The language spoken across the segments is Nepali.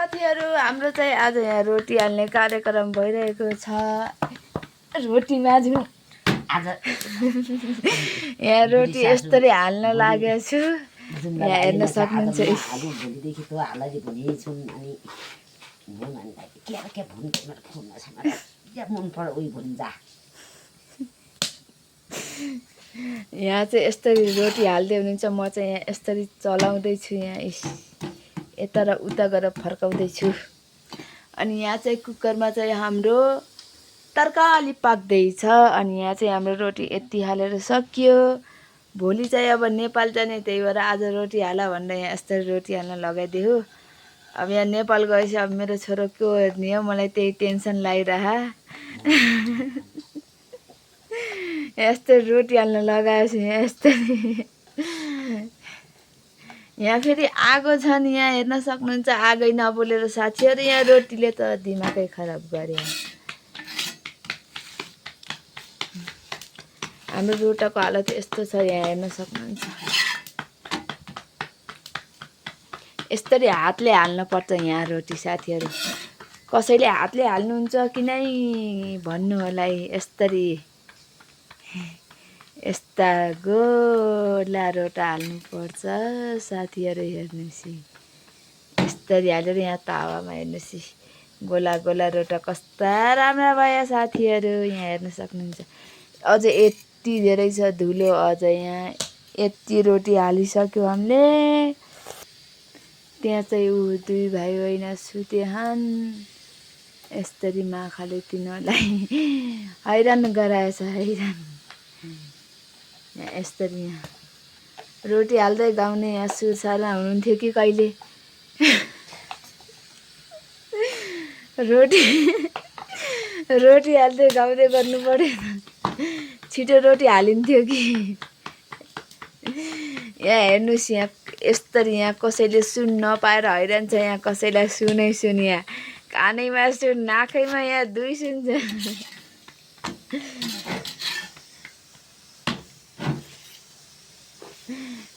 साथीहरु हाम्रो चाहिँ आज यहाँ रोटी हाल्ने कार्यक्रम भइरहेको छ। रोटी माझ्नु आज यहाँ रोटी यसरी हाल्न लागेको छु। यहाँ हेर्न सक्नुहुन्छ। आलु भोलिदेखि त हालले भुनी छुन अनि भुन अनि के भुन फोनमा समाएर के मन पर्यो उही भुन जा। यहाँ चाहिँ यसरी रोटी हाल्दै हुनुहुन्छ। म चाहिँ यहाँ यसरी चलाउँदै छु। यहाँ यता र उता गरेर फर्काउँदै छु। अनि यहाँ चाहिँ कुकरमा चाहिँ हाम्रो तरकारी पाक्दैछ। अनि यहाँ चाहिँ हाम्रो रोटी यति हालेर सकियो। भोलि चाहिँ अब नेपाल जाने, त्यही भएर आज रोटी हाल भनेर यहाँ यसरी रोटी हाल्न लगाइदियो। अब यहाँ नेपाल गएपछि अब मेरो छोरो के हेर्ने हो, मलाई त्यही टेन्सन लागिरहा। यस्तै रोटी हाल्न लगाएछु। यहाँ यस्तै यहाँ फेरि आगो छ नि, यहाँ हेर्न सक्नुहुन्छ। आगै नबोलेर साथीहरु यहाँ रोटीले त दिमागै खराब गर्यो। हाम्रो रोटाको हालत यस्तो छ, यहाँ हेर्न सक्नुहुन्छ। यसरी हातले हाल्न पर्छ यहाँ रोटी साथीहरु। कसैले हातले हाल्नुहुन्छ कि नै भन्नु होला है। यसरी यस्ता गोला रोटा हाल्नु पर्छ साथीहरु। हेर्नुस् यसरी हालेर यहाँ तावामा हेर्नुस् गोला गोला रोटा कस्ता राम्रा भए साथीहरु। यहाँ हेर्न सक्नुहुन्छ। अझ यति धेरै छ धुलो। अझ यहाँ यति रोटी हालिसक्यो हामीले। त्यहाँ चाहिँ दुई भाइ बहिनी सुतेछन्। यसरी माखाले तिनीहरूलाई हैरान गराएछ। हैरान यसरी यहाँ रोटी हाल्दै गाउने यहाँ सुरसारमा हुनुहुन्थ्यो कि कहिले। रोटी हाल्दै गाउँदै गर्नु पर्यो। छिटो रोटी हालिन्थ्यो कि। यहाँ हेर्नुस् यहाँ यसरी यहाँ कसैले सुन नपाएर हैरान छ। यहाँ कसैलाई सुनै सुन। यहाँ कानैमा सुन, नाकैमा यहाँ दुई सुन छ।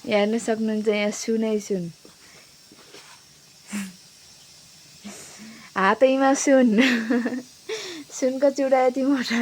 हेर्न सक्नुहुन्छ। यहाँ सुनै सुन, हातैमा सुन। सुनको चुडा यति मोटा।